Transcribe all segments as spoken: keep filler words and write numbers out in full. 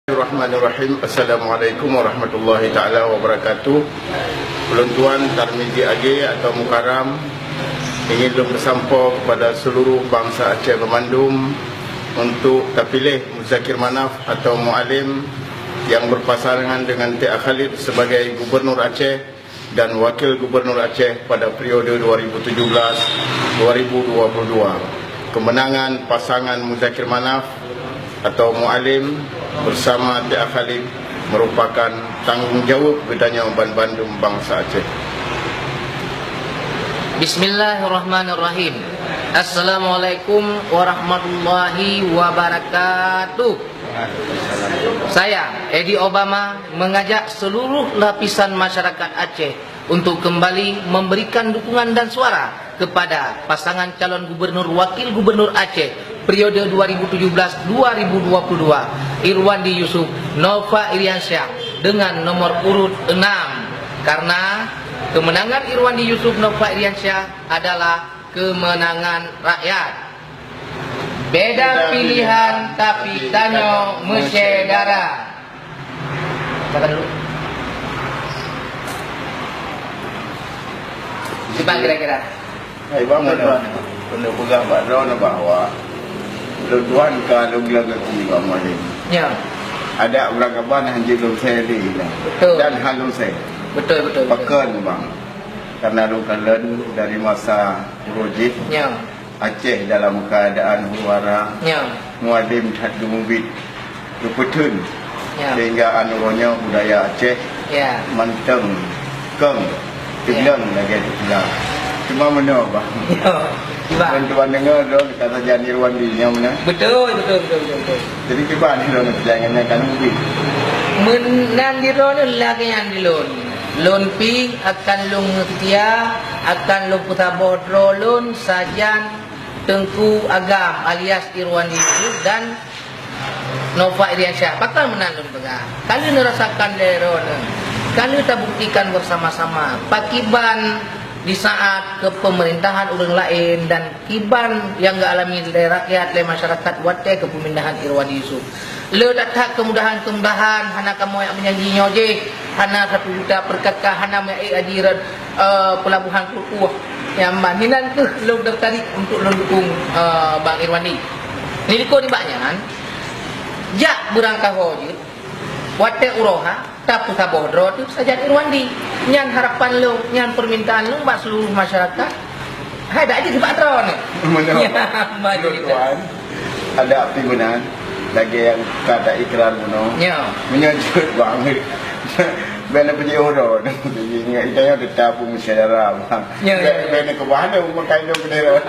Bismillahirrahmanirrahim. Assalamualaikum warahmatullahi taala wabarakatuh. Ulôn tuan Tarmizi Age atau Mukarram ingin lôn peusampoe kepada seluruh bansa Aceh banmandum untuk tapiléh Muzakir Manaf atau Mualem yang berpasangan dengan Teuk Khalid sebagai Gubernur Aceh dan Wakil Gubernur Aceh pada periode dua ribu tujuh belas dua ribu dua puluh dua. Kemenangan pasangan Muzakir Manaf atau Mualem bersama Teuk Khalid merupakan tanggung jawab geutanyoe banmandum bansa Aceh. Bismillahirrahmanirrahim. Assalamualaikum warahmatullahi wabarakatuh. Saya, Edi Obama, mengajak seluruh lapisan masyarakat Aceh untuk kembali memberikan dukungan dan suara kepada pasangan calon gubernur wakil gubernur Aceh periode dua ribu tujuh belas dua ribu dua puluh dua, Irwandi Yusuf Nova Iriansyah, dengan nomor urut enam. Karena kemenangan Irwandi Yusuf Nova Iriansyah adalah kemenangan rakyat. Beda pilihan, tapi tanyoe meusyedara. Kata dulu. Sebab kira-kira. Hai, bang, betul, kena, tuan. Kena peugah bak droeneuh bahwa lôn tuan ka lôn lagaki bak Mualem. Ya. Ada urang kaban hanjeuet lôn seri dah. Betul. Dan hana lôn seri. Betul, betul, betul. Pakon, bang. Karena lôn kalon dari masa uroe jih. Ya. Aceh dalam keadaan huru-hara. Ya. Mualem that geumubiet, geupeutheun. Ya. Sehingga aneuk uroe nyoe budaya Aceh, ya, mantong kong, ya, teugleng lagèe teupeugah. Cuma meunoe, bang. Ya. Kiban. Ban tuan deungö, droeneuh ka sajan Irwandi nyang meunan. Betul, betul, betul, betul, betul. Jadi kiban droeneuh sajan nyan ka mubiet. Meunan di droeneuh lagèe nyan di lôn. Lôn pih akan lôn meuseutia, akan lôn peusaboh droe lôn sajan Teungku Agam alias Irwandi Yusuf dan Nova Iriansyah. Pakon meunan lôn peugah? Ka lheueh neurasakan lé droeneuh. Ka lheueh tabuktikan beusama-sama pakiban di saát keupeumeurintahan ureueng laén dan kiban nyang geualami lé rakyat, lé masyarakat watèe keupeumeurintahan Irwandi Yusuf. Le that-that keumudahan-keumudahan, hana kamoe jak meujanji nyoe jih, hana satu juta per K K, hana meuék haji rot, eh, peulabohan Krueng Tuboh. Nyan ban, hinan kheueh lôn tertarik untuk lôn dukung, eh, Bang Irwandi. Ni likot nibak nyan, jak beurangkaho jeuet, watèe uroe ha, tapeusaboh droe teuh sajan Irwandi. Nyan harapan lôn, nyan permintaan lôn bak seluruh masyarakat. Hai, dak jeuet bak droeneuh. Meunoe. Nyan, maju kita. Tuan, ada api meunan, lagèe nyang ka taikrar bunoe. Ya. Meunyoe jeuet, bang. Bèk na peujeuet uroe. Jadi, ingat, kita nyoe tetap meusyedara, bang. Ya, ya, ya. Bèk, bèk na keubah lôn, meukai lôn keudeh lôn.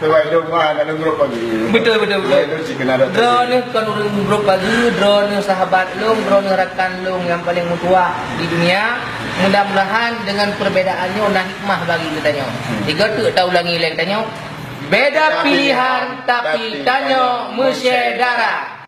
Sebab lôn mah aneuk lôn brok pageue. Betul, betul, betul. Sebab lôn cit keunan rot. Droeneuh kon ureueng brok pageue, droeneuh sahabat lôn, droeneuh rakan lôn nyang paleng meutuwah di dunia. Mudah-mudahan dengan perbedaan nyoe na hikmah bagi geutanyoe. Hmm. Tiga teuk taulangi lé geutanyoe. Beda pilihan, tapi tanyoe meusyedara.